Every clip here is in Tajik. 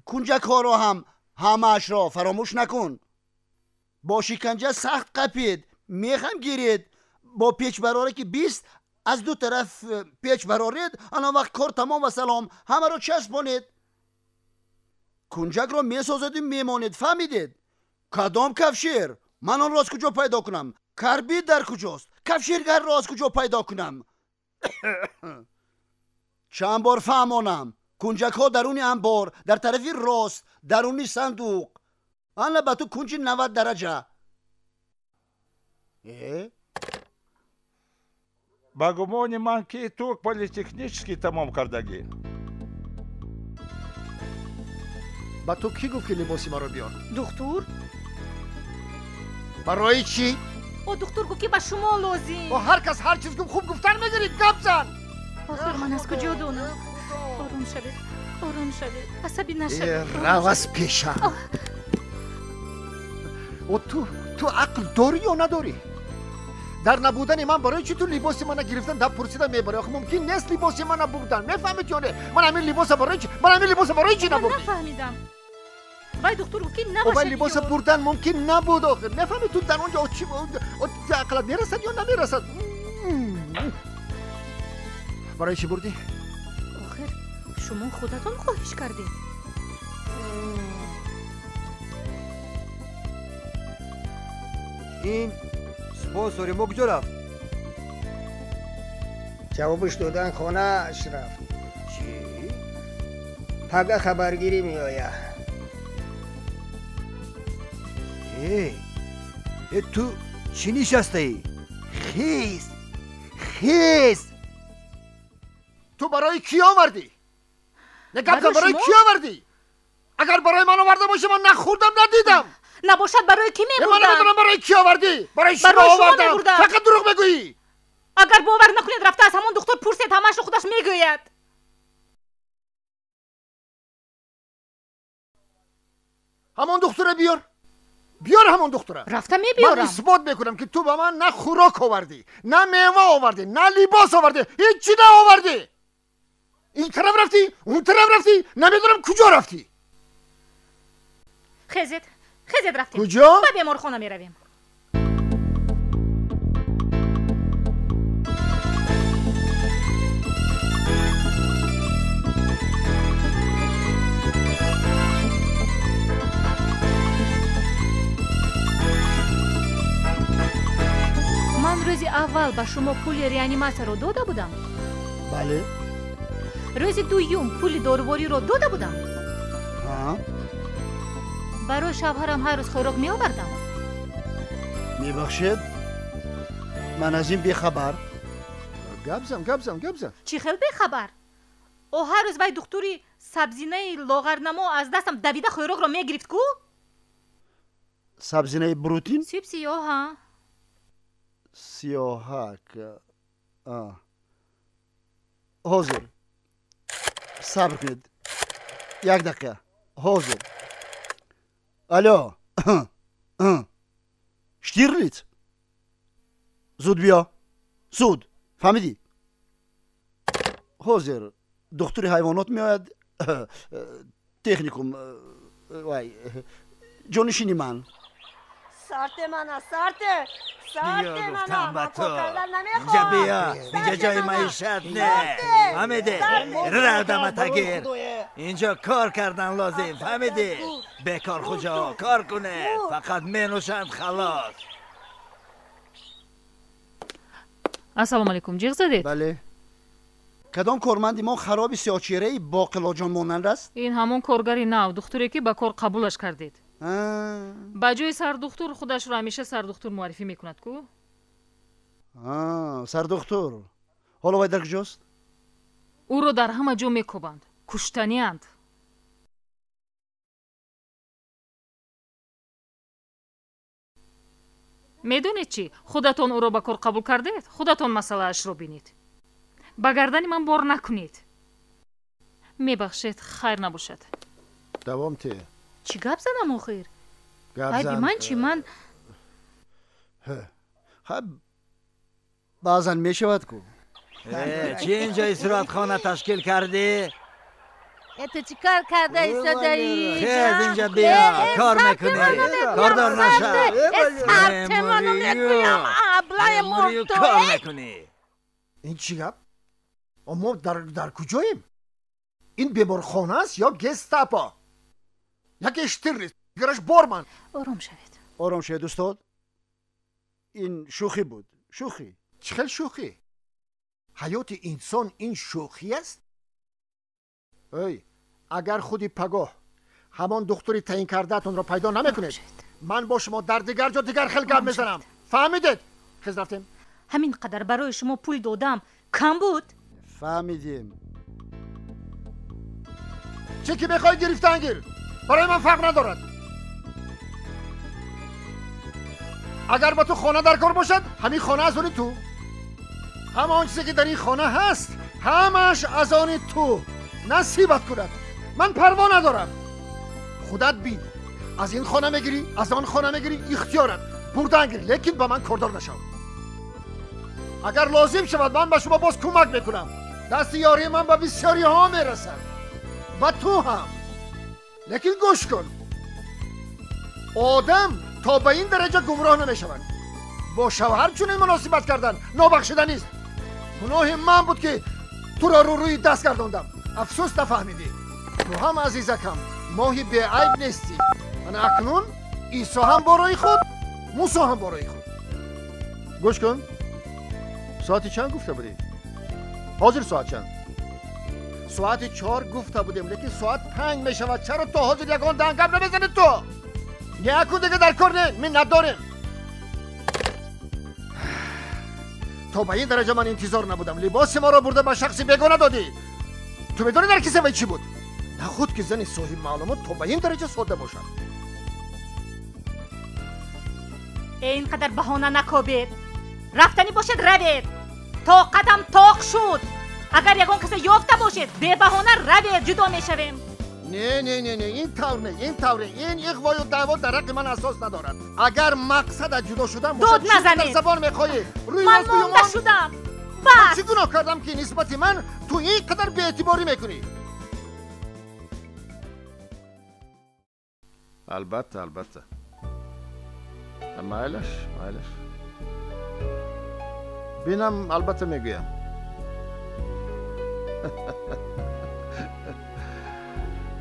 Кунҷакҳоро ҳам ҳамаашро фаромӯш накун. Бо шиканҷа сахт қапед, мехам гиред, бо печбароре ки 20 аз ду тараф печ бароред, ана вақт кор тамом ва салом. Ҳамаро часпонед. Кунҷакро месозеду мемонед, фаҳмидед? Кадом кафшер? Ман онро аз куҷо пайдо кунам? Карбид дар куҷост? Кафшергарро аз куҷо пайдо кунам? Чанд бор фаҳмонам. Кунҷакҳо даруни анбор, дар тарафи рост, даруни сандуқ. Ана ба ту кунҷи 90 дараҷа. Ба гумони ман ки ту политехнический тамом кардагӣ. Ба ту кӣ гуфт ки либоси маро биёр? Духтур. Барои чӣ? О, духтур гуфт ки ба шумо лозим. О, ҳар кас ҳар чиз гуфт, хуб гуфтан мегирид, гап зан. Охир ман аз куҷо донам? Ором шавед, ором шавед, асабӣ нашавед. Рав аз пешам. О, ту ақл дорӣ ё надорӣ? Дар набудани ман барои чӣ ту либоси мана гирифтан дар пурсида мебарӣ? Охир мумкин нест либоси мана бурдан. Мефаҳмед ё не? Ман ҳамин либоса барои чӣ? Ман ҳамин либоса барои чӣ набурдӣ? Нафаҳмидам. Вай духтур гуфт ки набошад. Вай либоса бурдан мумкин набуд охир. Мефаҳмӣ ту дар он ҷо чӣ ақлат мерасад ё намерасад? Барои чӣ бурдӣ? Охир шумо худатон хоҳиш кардед. Ин спонсори мо куҷо рафт? Ҷавобаш додан хонааш рафт. Чӣ? Пага хабаргирӣ меояд. Э, ту чӣ нишастаӣ? Хез! Хез! Ту барои кӣ овардӣ? Не, гап зан, барои кӣ овардӣ? Агар барои ман оварда бошӣ, ман нахӯрдам, надидам. Набошад, барои кӣ мебурдам? Ман намедонам барои кӣ овардӣ. Барои шумо овардам. Фақат дурӯғ мегӯӣ. Агар бовар накунед, рафта аз ҳамон духтур пурсед, ҳамаашро худаш мегӯяд. Ҳамон духтура биёр. Биёр ҳамон духтура. Рафта мебиёрам. Ман исбот мекунам ки ту ба ман на хӯрок овардӣ, на мева овардӣ, на либос овардӣ, ҳеҷ чӣ наовардӣ. Ин тараф рафтӣ, он тараф рафтӣ, намедонам куҷо рафтӣ. Хезед, хезед, рафтем. Куҷо? Ба беморхона меравем. Ман рӯзи аввал ба шумо пули реаниматсияро дода будам? Бале. Рӯзи дуюм пули дорувориро дода будам? Ҳа. Барои шавҳарам ҳар рӯз хӯрок меовардам? Мебахшед, ман аз ин бехабар. Гап зан, гап зан, гап зан. Чӣ хел бехабар? О, ҳар рӯз вай духтури сабзинаи лоғарнамо аз дастам давида хӯрокро мегирифт ку? Сабзинаи брутин? Сиб сиёҳ, ҳа. Сиёҳак. Ҳозир. Сабр кунед. Як дақиқа. Ҳозир. Алло. Штирлиц. Зуд биё. Зуд. Фаҳмидӣ? Ҳозир духтури ҳайвонот меояд. Техникум. Вай. Ҷонишини ман. Сарте мана, сарте! Сарте мана! Ба ту. Инҷа биё. Инҷа ҷои маишат не. Фаҳмидӣ? Равдаматагир. Инҷо кор кардан лозим, фаҳмидӣ? Бекор хуҷаҳо кор кунед. Фақат менӯшанд халос. Ассалому алайкум, ҷиғ задед? Бале. Кадом корманди мо хароби сиёҳчеҳраи боқилоҷон монанд аст? Ин ҳамон коргари нав, духтуре ки ба кор қабулаш кардед. Ба ҷои сардухтур худашро ҳамеша сардухтур муаррифӣ мекунад ку? Сардухтур. Ҳоло вай дар куҷост? Ӯро дар ҳама ҷо мекӯбанд, куштанианд. Медонед чӣ? Худатон ӯро ба кор қабул кардед, худатон масъалаашро бинед. Ба гардани ман бор накунед. Мебахшед, хайр набошад. Давом те. Чӣ гап занам охир? Гап Айби зан. ман чӣ? Ман Баъзан мешавад ку. Чӣ инҷо истироҳатхона ташкил кардӣ? Ту чӣ кор карда истодаӣ? Хез, инҷа биё, кор мекунӣ, кордор наша. Сарте ману мегӯям, аблая мурту. Кор мекунӣ. Ин чӣ гап? Мо дар куҷоем? Ин беморхона аст ё гестапо? Яке Штирлиц, дигараш Борман. Ором шавед. Ором шавед, устод. Ин шӯхӣ буд, шӯхӣ. Чӣ хел шӯхӣ? Ҳаёти инсон ин шӯхӣ аст? Ой, агар худи пагоҳ ҳамон духтури таъин кардаатонро пайдо намекунед, ман бо шумо дар дигар ҷо дигар хел гап мезанам. Фаҳмидед? Хез, рафтем. Ҳамин қадар барои шумо пул додам, кам буд? Фаҳмидем. Чӣ ки мехоҳӣ гирифтан гир, барои ман фарқ надорад. Агар ба ту хона дар кор бошад, ҳамин хона аз они ту. Ҳама он чизе ки дар ин хона ҳаст, ҳамааш аз они ту. Насибат кунад. Ман парво надорам. Худат бин. Аз ин хона мегирӣ, аз он хона мегирӣ, ихтиёрат. Бурдан гир, лекин ба ман кордор нашав. Агар лозим шавад, ман ба шумо боз кӯмак мекунам. Дасти ёрии ман ба бисёриҳо мерасад. Ба ту ҳам. Лекин гӯш кун. Одам то ба ин дараҷа гумроҳ намешавад. Бо шавҳар чунин муносибат кардан нобахшиданист. Гуноҳи ман буд ки туро рӯрӯи даст гардондам. Афсӯс, нафаҳмидӣ. Ту ҳам, азизакам, моҳи беайб нестӣ. Ана акнун Исо ҳам борои худ, Мусо ҳам борои худ. Гӯш кун. Соати чанд гуфта будӣ? Ҳозир соат чанд? Соати 4 гуфта будем, лекин соат 5 мешавад. Чаро то ҳозир ягон дан гап намезанӣ ту? Не, акун дига дар кор не, миннат дорем. То ба ин дараҷа ман интизор набудам. Либоси моро бурда ба шахси бегона додӣ. Ту медонӣ дар киса вай чӣ буд? Нахуд ки зани соҳиби маълумот то ба ин дараҷа содда бошад. Ин қадар баҳона накобед. Рафтанӣ бошед, равед. Тоқатам тоқ шуд. Агар ягон каса ёфта бошед, бебаҳона равед, ҷудо мешавем. Не, не, не, не, ин тавр не, ин тавр не. Ин иғвою даъво дар ҳаққи ман асос надорад. Агар мақсад аз ҷудо шудан бошад, дод назанед. Забон мехоҳӣ. Рӯи ман монда шудам. Бас. Чӣ гуноҳ кардам ки нисбати ман ту ин қадар беэътиборӣ мекунӣ? Албатта, албатта. Майлаш, майлаш. Бинам, албатта мегӯям.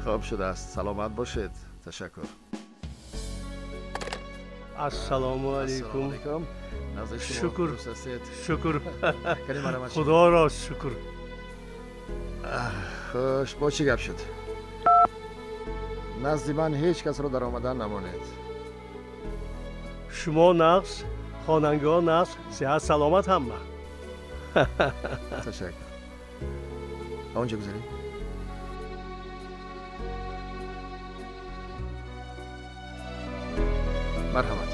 Хуб шудааст. Саломат бошед. Ташаккур. Ассалому алайкум. Шукр, шукр. Худоро шукр. Хуш, бо чӣ гап шуд? Назди ман ҳеҷ касро дар омадан намонед. Шумо нағз, хонандаҳо нағз, сиҳат саломат ҳама. Ташаккур. Он ҷо гузарем. Марҳамат.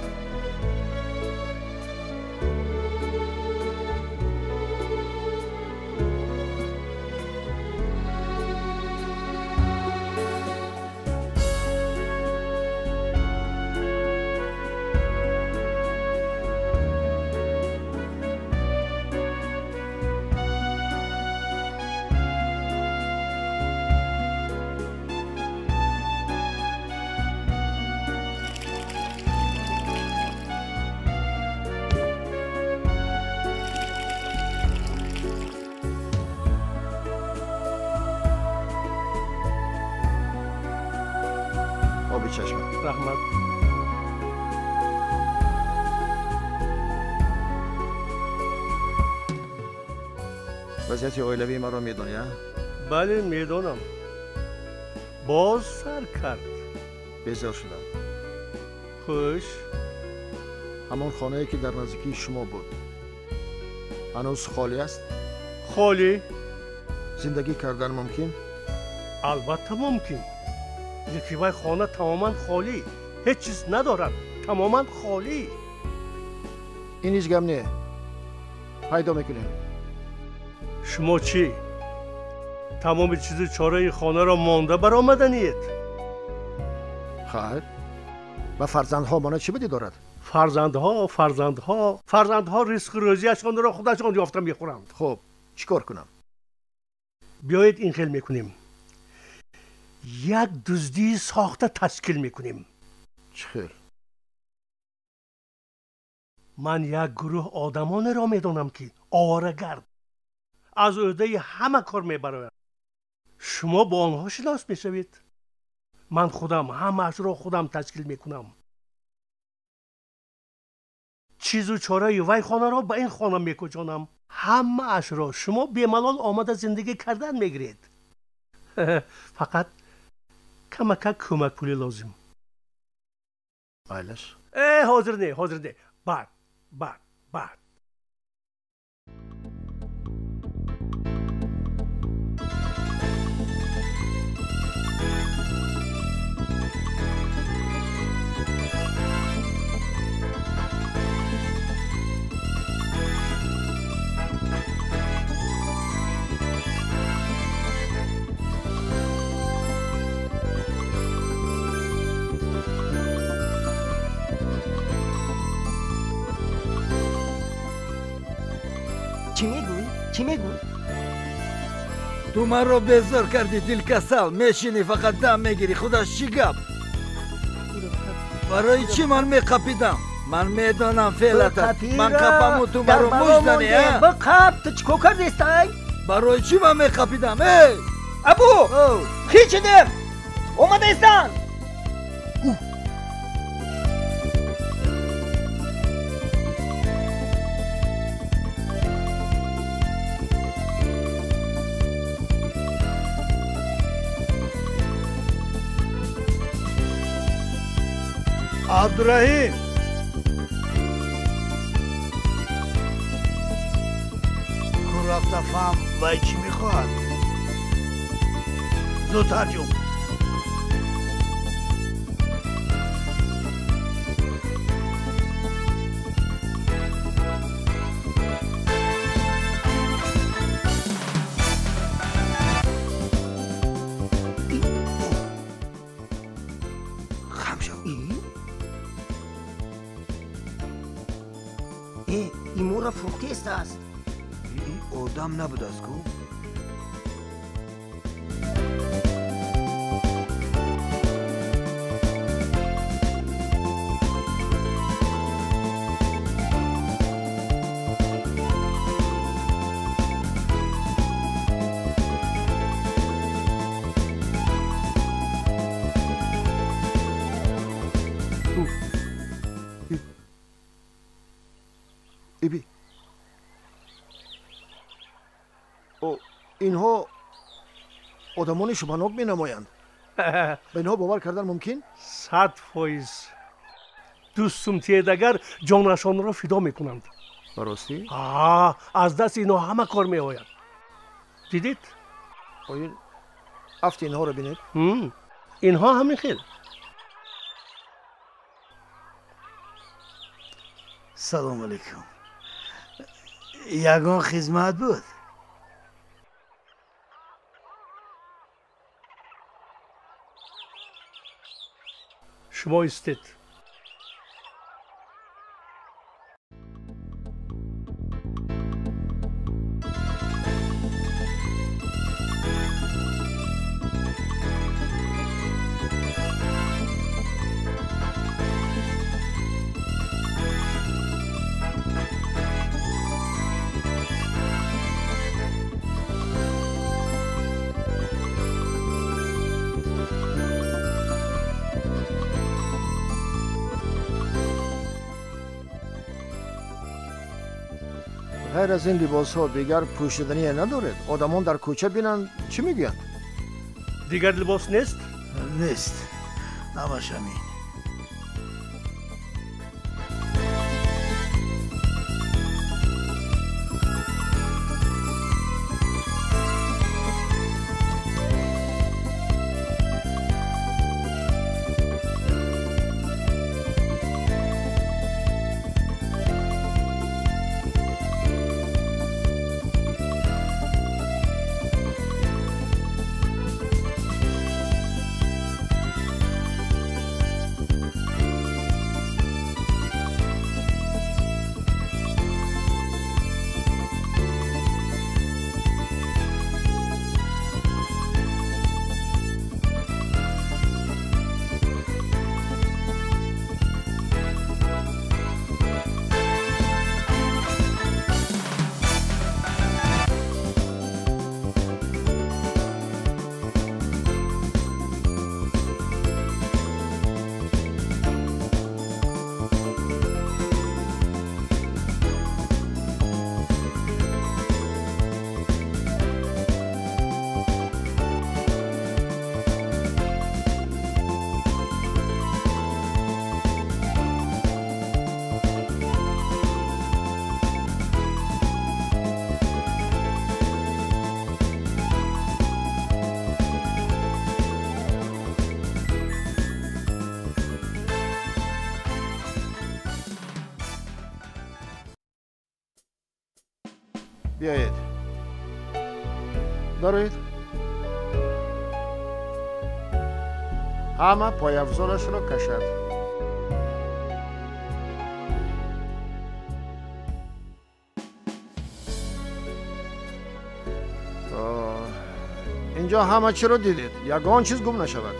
Раҳмат. Вазъияти оилавии маро медонӣ, а? Бале, медонам. Боз сар кард. Безор шудам. Хуш. Ҳамон хонае ки дар наздикии шумо буд, ҳанӯз холӣ аст? Холӣ. Зиндагӣ кардан мумкин? Албатта мумкин. Лекин вай хона тамоман холӣ, ҳеҷ чиз надорад, тамоман холӣ. Ин ҳеҷ гап не, пайдо мекунем. Шумо чӣ? Тамоми чизу чораи хонаро монда баромаданиед? Хайр, ба фарзандҳо мона чӣ бидӣ дорад? Фарзандҳо, фарзандҳо, фарзандҳо ризқу рӯзияшонро худашон ёфта мехӯранд. Хуб, чӣ кор кунам? Биёед ин хел мекунем. Як дуздии сохта ташкил мекунем. Чӣ хел? Ман як гурӯҳ одамонеро медонам, ки оворагард аз ӯҳдаи ҳама кор мебароянд. Шумо бо онҳо шинос мешавед. Ман худам ҳамаашро худам ташкил мекунам. Чизу чораи вай хонаро ба ин хона мекӯчонам. Ҳамаашро шумо бемалол омада зиндагӣ кардан мегиред. Фақат камакак кӯмакпулӣ лозим. Майлаш? Ҳозир не, ҳозир не. Баъд, баъд, баъд. Чӣ мегӯӣ? Чӣ мегӯӣ? Ту маро безор кардӣ, дилкасал. Мешинӣ, фақат дам мегирӣ. Худаш чӣ гап? Барои чӣ ман меқапидам? Ман медонам феълата. Ман қапаму ту маро муш занӣ, а? Биқап, ту чӣ кор кардистай? Барои чӣ ман меқапидам? Эй! Абу! Хичидем! Омадаистанд! Абдураҳим! Ку рафта фаҳм, вай чӣ мехоҳад? Зудтар ҷум! Имора фурӯхтест аст. Одам набудааст ку? Иби. Инҳо одамони шубҳанок менамоянд. Ба инҳо бовар кардан мумкин? 100%. Ду сумтиедагар ҷонашонро фидо мекунанд. Ба ростӣ? Аз дасти инҳо ҳама кор меояд. Дидед? Афти инҳоро бинед. Инҳо ҳамин хел. Салом алейкум. Ягон хизмат буд? Шумо истед. Ғайр аз ин либосҳо дигар пӯшидание надоред? Одамон дар кӯча бинанд, чӣ мегӯянд? Дигар либос нест? Нест. Ҳамаш ҳамин. Биёед. Дароед. Ҳама пойафзолашро кашад. Инҷо ҳама чиро дидед, ягон чиз гум нашавад.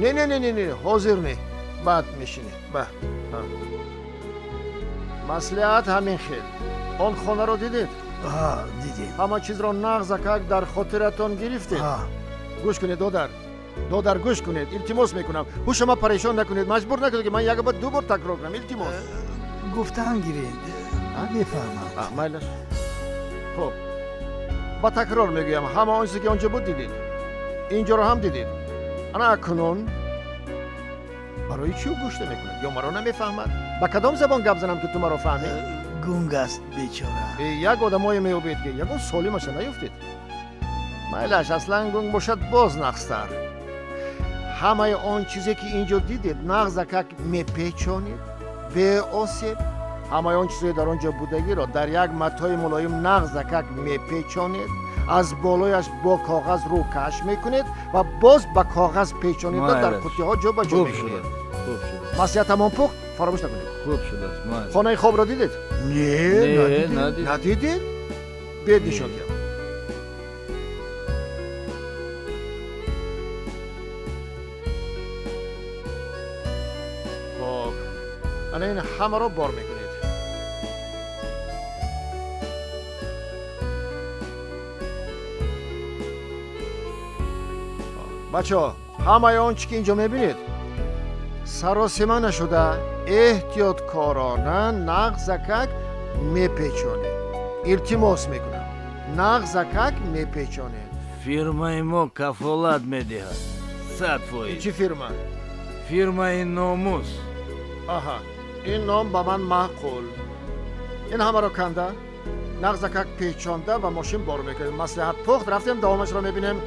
Не, не, не, не, не, ҳозир не. Баъд мешинед, баъд. Маслиҳат ҳамин хел. Он хонаро дидед? Дидем. Ҳама чизро нағзакак дар хотиратон гирифтед? Гӯш кунед, додар. Додар, гӯш кунед. Илтимос мекунам. Ҳушама парешон накунед. Маҷбур накунед, ки ман як бор, ду бор такрор кунам. Илтимос. Гуфтан гиред. Мефаҳмам. Майлаш. Хуб. Ба такрор мегӯям, ҳама он чизе ки онҷо буд дидед. Инҷоро ҳам дидед. Ана акнун барои чӣ ӯ гӯш намекунад? Ё маро намефаҳмад? Ба кадом забон гап занам, ки ту маро фаҳмӣ? Гунг аст бечора. Як одамое меёбед, ки ягон солимаша наёфтед. Майлаш, аслан гунг бошад боз нағзтар. Ҳамаи он чизе ки инҷо дидед, нағзакак мепечонед, беосеб. Ҳамаи он чизое дар он ҷо будагиро дар як матои мулоим нағзакак мепечонед, аз болояш бо коғаз рӯкаш мекунед ва боз ба коғаз печонида дар қуттиҳо ҷо ба ҷо мекунед. Маслиҳатамон пухт, фаромӯш накунед. Хуб шудааст. Хонаи хобро дидед? Не, надидем. Надидед? Биёед нишон диҳам. Хоб, ана ин ҳамаро бор мекунед. Бачаҳо, ҳамаи он чӣ ки инҷо мебинед, саросима нашуда, эҳтиёткорона нағзакак мепечонед. Илтимос мекунам, нағзакак мепечонед. Фирмаи мо кафолат медиҳад. 100%. Чӣ фирма? Фирмаи Номус. Аҳа, ин ном ба ман маъқул. Ин ҳамаро канда, нағзакак печонда ва мошин бор мекунем. Маслиҳат пухт, рафтем давомашро мебинем.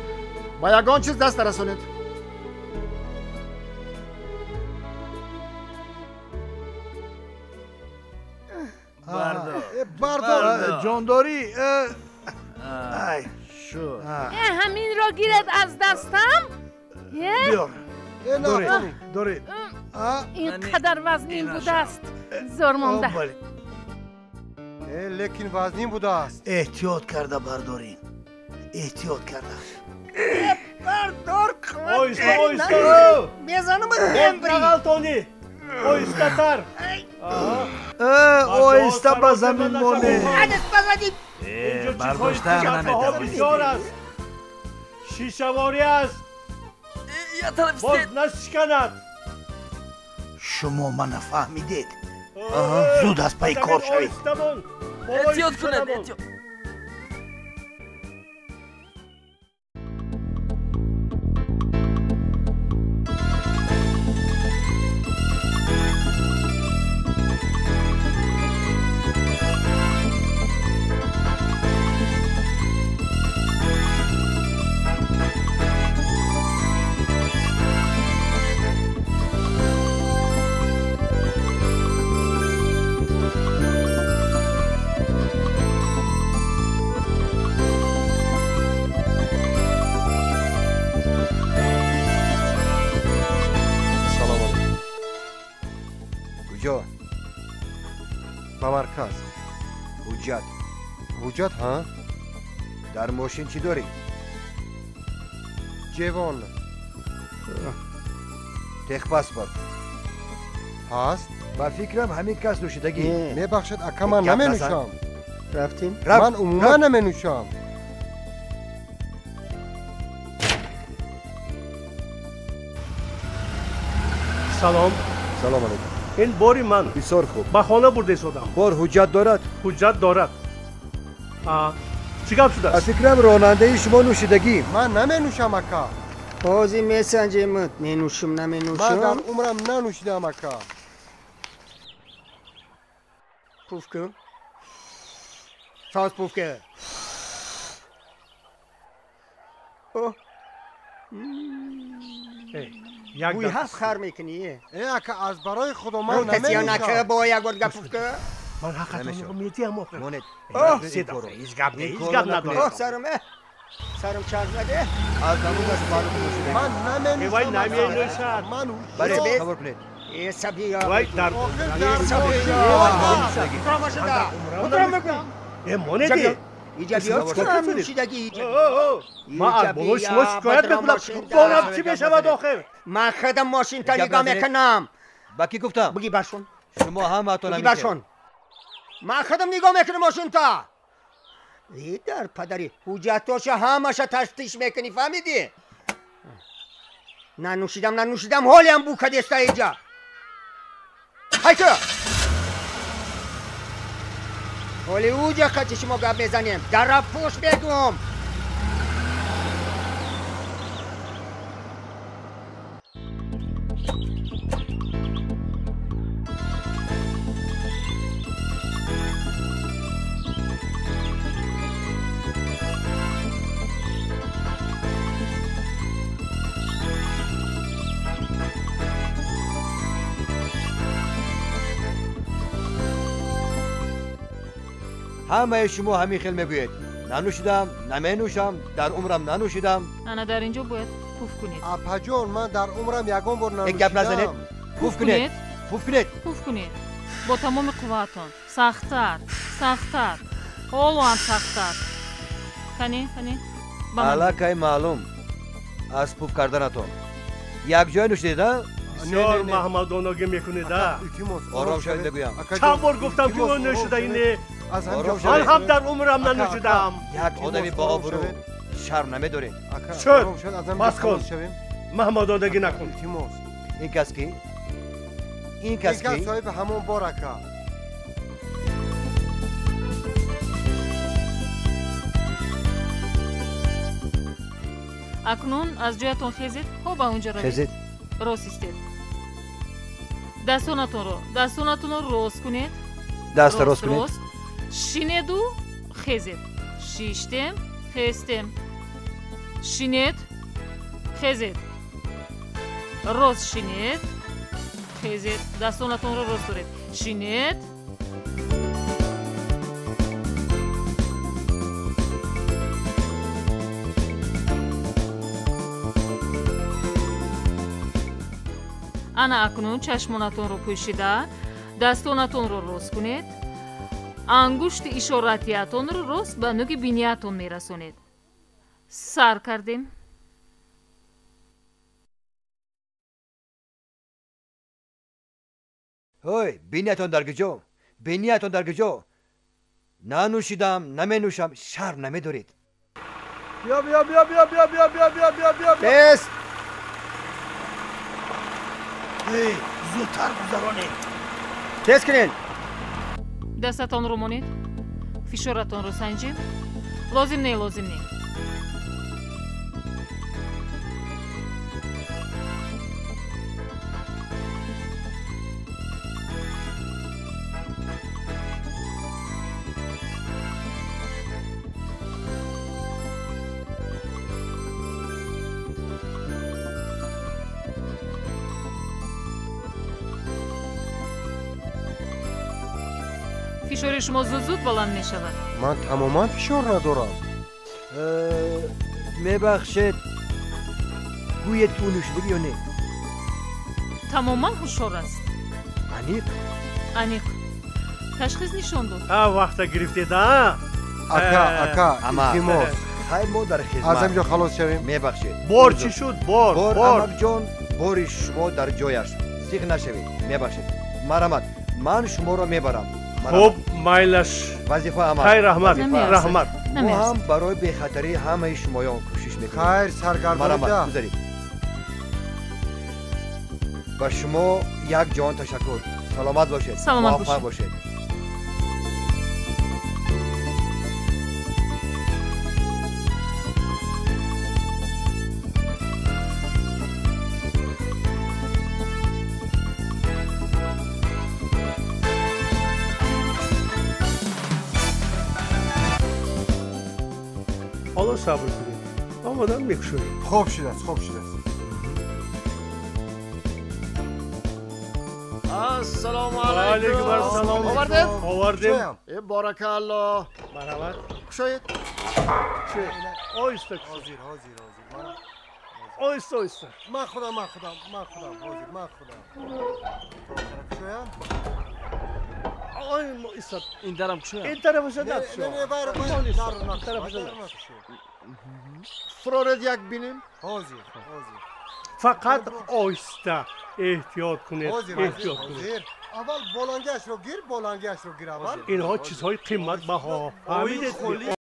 Ба ягон чиз даст нарасонед. Бардор, ҷондорӣ. Ҳаминро гиред аз дастам. Биёр. Доред. Ин қадар вазнин будааст, зор монда. Лекин вазнин будааст. Эҳтиёт карда бардорин. Эҳтиёт карда. Бардор, оҳиста, оҳиста. Мезанам. Нағалтонӣ. Оҳистатар. Оҳиста ба замин монед. Бардоштаам наметавонед. Бисёр аст. Шишаворӣ аст. Боз нашиканад. Шумо мана фаҳмидед. Зуд аз пайи кор шавед. Эҳтиёт кунед, эҳтиёт. Ба марказ. Ҳуҷҷат. Ҳуҷҷат, ҳа? Дар мошин чӣ дорӣ? Ҷевон. Техпаспорт. Ҳаст? Ба фикрам ҳамин кас нӯшидагӣ. Мебахшед, ака, ман наменӯшам. Рафтем? Ман умуман наменӯшам. Салом. Салом алейкум. Ин бори ман. Бисёр хуб. Ба хона бурдесодам. Бор ҳуҷҷат дорад? Ҳуҷҷат дорад. Чӣ гап шудааст? Ба фикрам ронандаи шумо нӯшидагӣ. Ман наменӯшам, ака. Ҳозир месанҷемат, менӯшам, наменӯшам. Ман дар умрам нанӯшидам, ака. Пуф кун. Соз пуф кун. Бӯи ҳафт хар мекунӣ. Э ака, аз барои худо ман наменӯшам. Бо як бор гап ка. Ман ҳаққатонро медиҳам охир. Монед. Ҳеҷ гап не, ҳеҷ гап надорам. Сарам, сарам чарх заде. Аз намудаш маълум нӯшидагӣ. Ман наменӯшам. Вай наменӯшад. Ман Бале, қабул кунед. Э сабия. Вай дар Э монеди. Иҷа биё чикорам нӯшидагӣ. Ман аз болои шумо шикоят мекунам. Борам чӣ мешавад охир? Ман худам мошинта нигоҳ мекунам. Ба кӣ гуфтам? Буги баршон. Шумо ҳамаатон Буги баршон. Ман худам нигоҳ мекунам мошинта. Э дар падари ҳуҷҷатоша ҳамаша тафтиш мекунӣ, фаҳмидӣ? Нанӯшидам, нанӯшидам, ҳолиам бу кадеста иҷа. Ҳайто! Ҳоли уҷа қати шумо гап мезанем. Дара пӯш мегӯм. Ҳамаи шумо ҳамин хел мегӯед. Нанӯшидам, наменӯшам, дар умрам нанӯшидам. Ана дар ин ҷо бояд пуф кунед. Апаҷон, ман дар умрам ягон бор Э, гап назанед. нанӯшидам. Пуф кунед. Пуф кунед. Пуф кунед. Бо тамоми қувваатон. Сахттар, сахттар. Ҳоло ҳам сахттар. Кани, кани. Ба ман. Аллакай маълум аз пуф карданатон. Якҷоя нӯшидед, а? Бисёр маҳмадонагӣ мекунед, а? Илтимос, Ором шавед мегӯям. Чанд бор гуфтам ки ӯ нӯшидаи не. Ман ҳам дар умрам нанӯшидаам. Як одами бо обрӯ шарм намедоред. Шуд, бас кун. Маҳмадонагӣ накун. Илтимос. Ин кас кӣ? Ин кас Ин кас кӣ? соҳиби ҳамон бор, ака. Акнун аз ҷоятон хезед, ҳо ба он ҷо равед. Хезед. Рост истед. Дастонатонро, дастонатонро рост кунед. Даста рост кунед. Рост. Шинеду хезед. Шиштем, хестем. Шинед, хезед. Рост шинед, хезед. Дастонатонро рост доред. Шинед. Ана акнун чашмонатонро пӯшида, дастонатонро рост кунед. Ангушти ишоратиятонро рост ба нуги биниятон мерасонед. Сар кардем. Ҳой, биниятон дар куҷо? Биниятон дар куҷо? Нанӯшидам, наменӯшам, шарм намедоред. Биё, биё, биё, биё, биё, биё, биё, биё, биё, биё. Тез! Эй, зудтар гузаронед. Тез кунед. Дастатонро монед. Фишоратонро санҷем. Лозим не, лозим не. Фишори шумо зуд-зуд баланд мешавад. Ман тамоман фишор надорам. Мебахшед, гӯед ки ӯ нӯшидагӣ ё не? Тамоман ҳушёр аст. Аниқ? Аниқ. Ташхис нишон дод. А вақта гирифтед, а? Ака, ака, Ама. илтимос. Хай, мо дар хизмат. Аз ҳамин ҷо халос шавем. Мебахшед. Бор чӣ шуд? Бор, Бор, бор. амакҷон, бори шумо дар ҷояш. Зиқ нашавед. Мебахшед. Марҳамат, ман шуморо мебарам. Хуб, майлаш. Вазифа амал. Хайр, раҳмат, Вазифа. раҳмат. Мо ҳам барои бехатарии ҳамаи шумоён кӯшиш мекунем. Хайр, саргардонида. Марҳамат, гузаред. Ба шумо як ҷон ташаккур. Саломат бошед. Саломат Муваффақ бошед. бошед. Ҳоло сабр кунед. Омадан мекушоед. Хуб шудааст, хуб шудааст. Ассалому алайкум. Алайкум ассалом. Овардед? Овардем. Э, баракалло. Марҳамат. Кушоед. Оҳиста. Ҳозир, ҳозир, ҳозир. Оҳиста, оҳиста. Ман худам, ман худам, ман худам, ҳозир, ман худам. Кушоям? Ой, истоп. Ин дарам кушоям? Ин тарафаша накушо. Не, не, вайро, вайро, тарафаша накушо. Фуроред як бинем. Ҳозир, ҳозир. Фақат оҳиста эҳтиёт кунед, эҳтиёт кунед. Аввал болангашро гир, болангашро гир аввал. Инҳо чизҳои қиматбаҳо. Фаҳмидед?